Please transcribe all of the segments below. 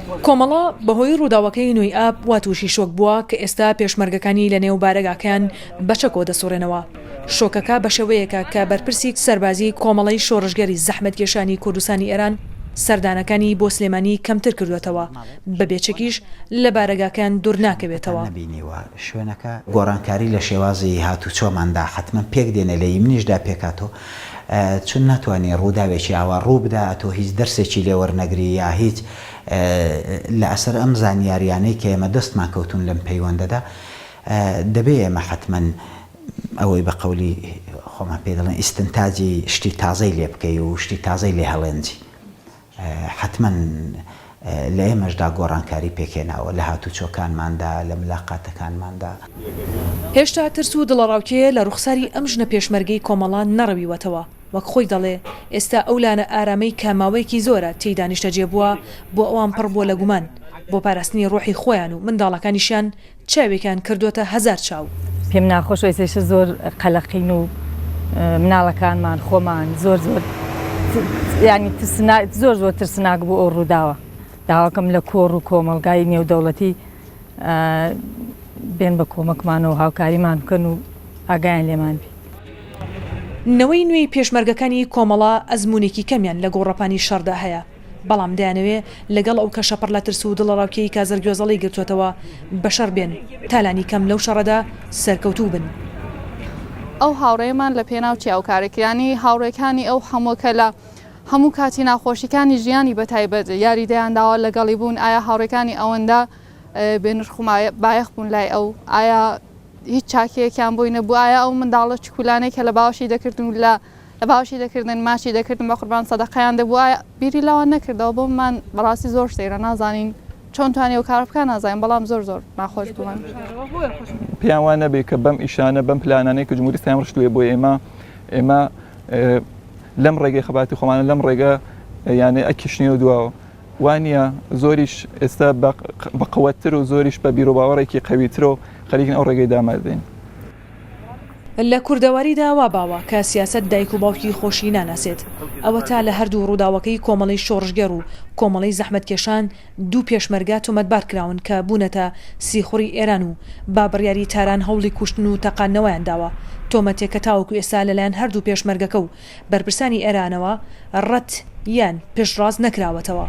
کۆمەڵە بەهۆی ڕووداوەکەی نۆی ئاب وا تووشی شۆک بووە کە ئێستا پێشمەرگەکانی لە نێو بارەگاکەیان بە چەکەوە دەسوڕێنەوە. شۆکەکە بە شێوەیەکە کە بەرپرسی سەربازیی کۆمەڵەی شۆڕشگێڕی زەحمەتکێشانی کوردستانی ئێران سەردانەکانی بۆ سلێمانی کەمتر کردووەتەوە، بە بێ چەکیش لە بارەگاکەیان دوور ناکەوێتەوە. نەبینیوە شوێنەکە. گۆڕانکاری لە شێوازی هاتوچۆماندا حەتمەن پێک دێنێ لە ی منیشدا پێکهاتۆ چون ناتوانی ڕووداوێکی ئاوا ڕوو بدا ئەتۆ هیچ دەرسێکی لێ وەرنەگری یا هیچ لە ئەسەر ئەم زانیاریانەی کە ئێمە دەستمان کەوتوون لەم پەیوەندەدا دەبێ ئێمە حەتمەن ئەوەی بە قەولی خۆمان پێی دەڵێن ئیستنتاجی شتی تازەی لێ بکەی و شتی تازەی لێ هەڵێنجی. حەتمەن لە ئێمەشدا گۆڕانکاری پێکهێناوە، لە هاتوچۆکانماندا، لە ملاقاتەکانماندا. هێشتا ترس و دڵەڕاوکێ لە ڕوخساری ئەم ژنە پێشمەرگەی کۆمەڵە نەڕەویوەتەوە، وەک خۆی دەڵێ، ئێستا ئەو لانە ئارامەی کە ماوەیەکی زۆرە تێیدا نیشتەجێ بووە، بۆ ئەوان پڕ بووە لە گومان، بۆ پاراستنی ڕۆحی خۆیان و منداڵەکانیشیان چاوێکیان کردۆتە هەزار چاو. پێم ناخۆشە ئێستەیشە زۆر قەلەقین و مناڵەکانمان خۆمان زۆر زۆر یانی ترسناک زۆر زۆر ترسناک بوو ئەو ڕووداوە داواکەم لە کۆڕ و کۆمەڵگای نێودەوڵەتی بێن بە کۆمەکمان و هاوکاریمان بکەن و ئاگایان لێمان بی. نەوەی نوێی پێشمەرگەکانی کۆمەڵە ئەزموونێکی کەمیان لە گۆڕەپانی شەڕدا هەیە. بەڵام دەیانەوێ لەگەڵ ئەو کەشە پڕ لە ترس و دڵەڕاوکێی کە زڕگوێزەڵەی گرتووەتەوە بەشەڕ بێن تا لانی کەم لەو شەڕەدا سەرکەوتوو بن. ئەو هاوڕێیەمان لە پێناو چی ئەو کارەی کرد؟ یانی هاوڕێکانی ئەو هەموو کە لە هەموو کاتی ناخۆشیکانی ژیانی بە تایبەت یاریدەیان داوە لەگەڵی بوون، ئایا هاوڕێکانی ئەوەندە بێ نرخ و بایەخ بوون لای ئەو؟ ئایا هیچ چاکەیەکیان بۆی نەبوو؟ ئایا ئەو منداڵە چکولانەی کە لە باوەشی دەکردن و لە لە باوەشی دەکردن ماچی دەکردن بەقوربان سەدەقەیان دەبوو بیری لەوان نەکردەوە بۆمان بەڕاستی زۆر سەیرە نازانین چۆن توانی ئەو کارە بکا نازانین بەڵام زۆر زۆر ناخۆش بوومن. پێیان وا نەبێ کە بەم ئیشانە بەم پلانانەی کە جمهوری ئیسلامی ڕشتوویە بۆ ئێمە ئێمە لەم ڕێگەی خەباتی خۆمانە لەم ڕێگە یانێ ئەکیشنیەوە دواوە وا نییە زۆریش ئێستا بە قوتتر و زۆریش بە بیرۆباوەڕێکی قەویترەوە خەریکن ئەو ڕێگەی دامەدەین. لە کوردەواریدا وا باوە کە سیاسەت دایک و باوکی خۆشی ناناسێت. ئەوەتا لە هەردوو ڕووداوەکەی کۆمەڵەی شۆڕشگێڕ و کۆمەڵەی زەحمەتکێشان دوو پێشمەرگە تۆمەتبار کراون کە بوونەتە سیخوڕی ئێران و با بڕیاری تاران هەوڵی کوشتن و تەقاندنەوەیان داوە، تۆمەتێک کە تاوەکو ئێستا لەلایەن هەردوو پێشمەرگەکە و بەرپرسانی ئێرانەوە ڕەت یان پشتڕاست نەکراوەتەوە.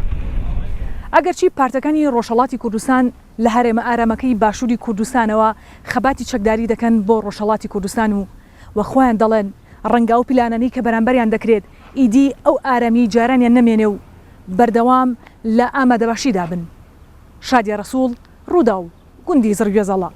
ئەگەرچی پارتەکانی ڕۆژهەڵاتی کوردستان لە هەرێمە ئارامەکەی باشووری کوردستانەوە خەباتی چەکداری دەکەن بۆ ڕۆژهەڵاتی کوردستان و وەک خۆیان دەڵێن ڕەنگە ئەو پیلانانەی کە بەرامبەریان دەکرێت ئیدی ئەو ئارامیەی جارانیان نەمێنێ و بەردەوام لە ئامادەباشیدا بن. شادیە ڕەسوڵ، ڕووداو، گوندی زڕگوێزەڵە.